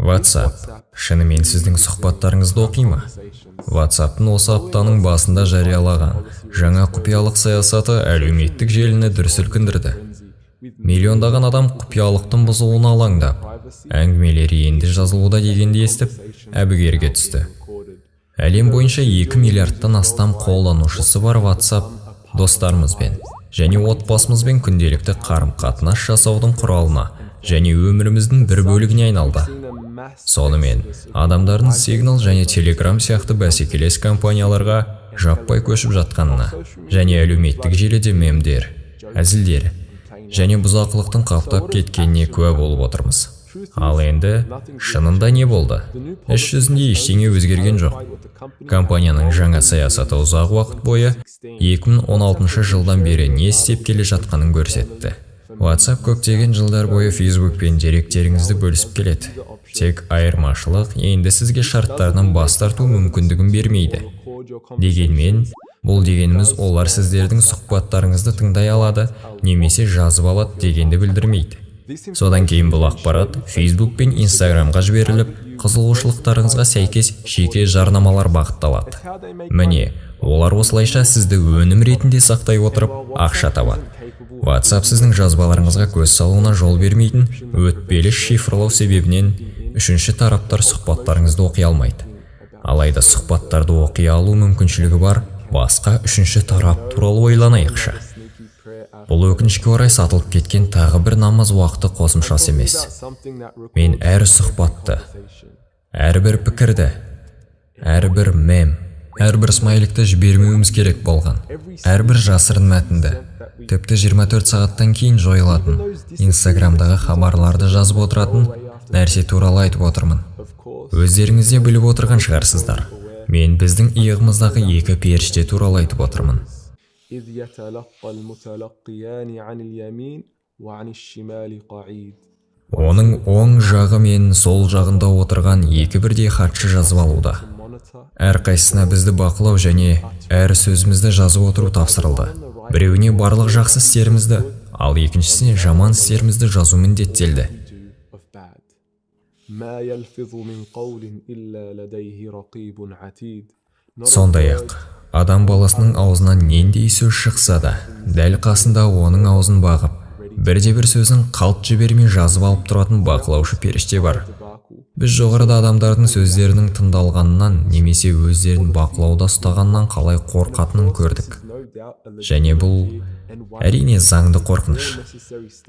WhatsApp шынымен сіздің сұхбаттарыңызды оқи ма? WhatsApp'тың осы аптаның басында жариялаған жаңа құпиялық саясаты әлеуметтік желіні дүр сілкіндірді. Миллиондаған адам құпиялықтың бұзылуына алаңдап, әңгімелері енді жазылуда дегенді естіп, әбігерге түсті. Әлем бойынша 2 миллиардтан астам қолданушысы бар WhatsApp достарымызбен және отбасымызбен күнделікті қарым-қатынас жасаудың құралына және өміріміздің бір бөлігіне айналды. Сонымен, адамдардың Signal және Telegram сияқты бәсекелес компанияларға жаппай көшіп жатқанына және әлеуметтік желіде мемдер, әзілдер және бұзақылықтың қаптап кеткеніне куә болып отырмыз. Ал енді шынында не болды? Іс жүзінде ештеңе өзгерген жоқ. Компанияның жаңа саясаты ұзақ уақыт бойы, 2016 жылдан бері не істеп келе жатқанын көрсетті. WhatsApp көптеген жылдар бойы Facebookпен деректеріңізді бөлісіп келеді. Тек айырмашылық енді сізге шарттарынан бас тарту мүмкіндігін бермейді. Дегенмен, бұл дегеніміз олар сіздердің сұхбаттарыңызды тыңдай алады немесе жазып алады дегенді білдірмейді. Содан кейін бұл ақпарат Facebook пен Instagramға жіберіліп, қызығушылықтарыңызға сәйкес жеке жарнамалар бағытталады. Міне, олар осылайша сізді өнім ретінде сақтай отырып, ақша табады. WhatsApp сіздің жазбаларыңызға көз салуына жол бермейтін өтпелі шифрлау себебінен үшінші тараптар сұхбаттарыңызды оқи алмайды. Алайда сұхбаттарды оқи алу мүмкіншілігі бар басқа үшінші тарап туралы ойланайықшы. Бұл, өкінішке орай, сатылып кеткен тағы бір намаз уақыты қосымшасы емес. Мен әр сұхбатты, әрбір пікірді, әрбір мем, әрбір смайликті жібермеуіміз керек болған әрбір жасырын мәтінді, тіпті 24 сағаттан кейін жойылатын Инстаграмдағы хабарларды жазып отыратын нәрсе туралы айтып отырмын. Өздеріңіз де біліп отырған шығарсыздар, мен біздің иығымыздағы екі періште туралы айтып отырмын. إذ يتلقى المتلقيان عن اليمين وعن الشمال قعيد. Оның оң жағы мен сол жағында отырған екі бірдей хатшы жазып алуда. Monitor Әрқайсысына бізді бақылау және әр сөзімізді жазып отыру тапсырылды. Біреуіне барлық жақсы істерімізді, ал екіншісіне жаман істерімізді жазу міндеттелді. we do of bad. ما يلفظ من قول إلا لديه رقيب عتيد. Not a Сондай-ақ, адам баласының аузынан нендей сөз шықса да, дәл қасында оның аузын бағып, бірде бір сөзін қалт жібермей жазып алып тұратын бақылаушы періште бар. Debacle Біз жоғарыда адамдардың сөздерінің тыңдалғанынан немесе өздерін бақылауда ұстағаннан қалай қорқатынын көрдік. is no doubt a Және бұл, әрине, заңды қорқыныш.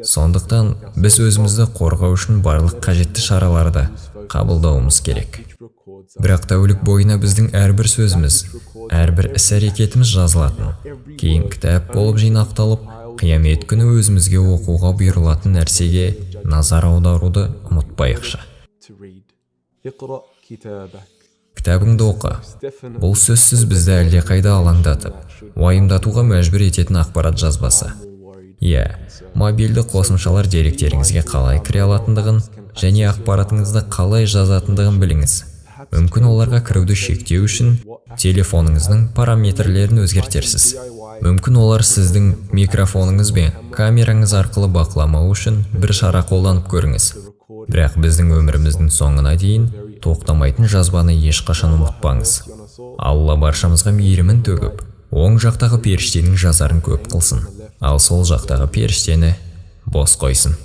Сондықтан біз өзімізді қорғау үшін барлық қажетті шараларды қабылдауымыз керек. Which records Бірақ тәулік бойына біздің әрбір сөзіміз, әрбір іс-әрекетіміз жазылатын, кейін кітап болып жинақталып, қиямет күні өзімізге оқуға бұйырылатын нәрсеге назар аударуды ұмытпайықшы. To read. اقرأ كتابك. Кітабыңды оқы. Definitely Бұл сөзсіз бізді әлдеқайда алаңдатып, уайымдатуға мәжбүр ететін ақпарат жазбасы. Worried. Иә, мобильді қосымшалар деректеріңізге қалай кіре алатындығын және ақпаратыңызды қалай жазатындығын біліңіз. Мүмкін, оларға кіруді шектеу үшін телефоныңыздың параметрлерін өзгертерсіз. Мүмкін, олар сіздің микрофоныңыз бен камераңыз арқылы бақыламау үшін бір шара қолданып көріңіз. Бірақ біздің өміріміздің соңына дейін тоқтамайтын жазбаны ешқашан ұмытпаңыз. Алла баршамызға мейірімін төгіп, оң жақтағы періштенің жазарын көп қылсын, ал сол жақтағы періштені бос қойсын.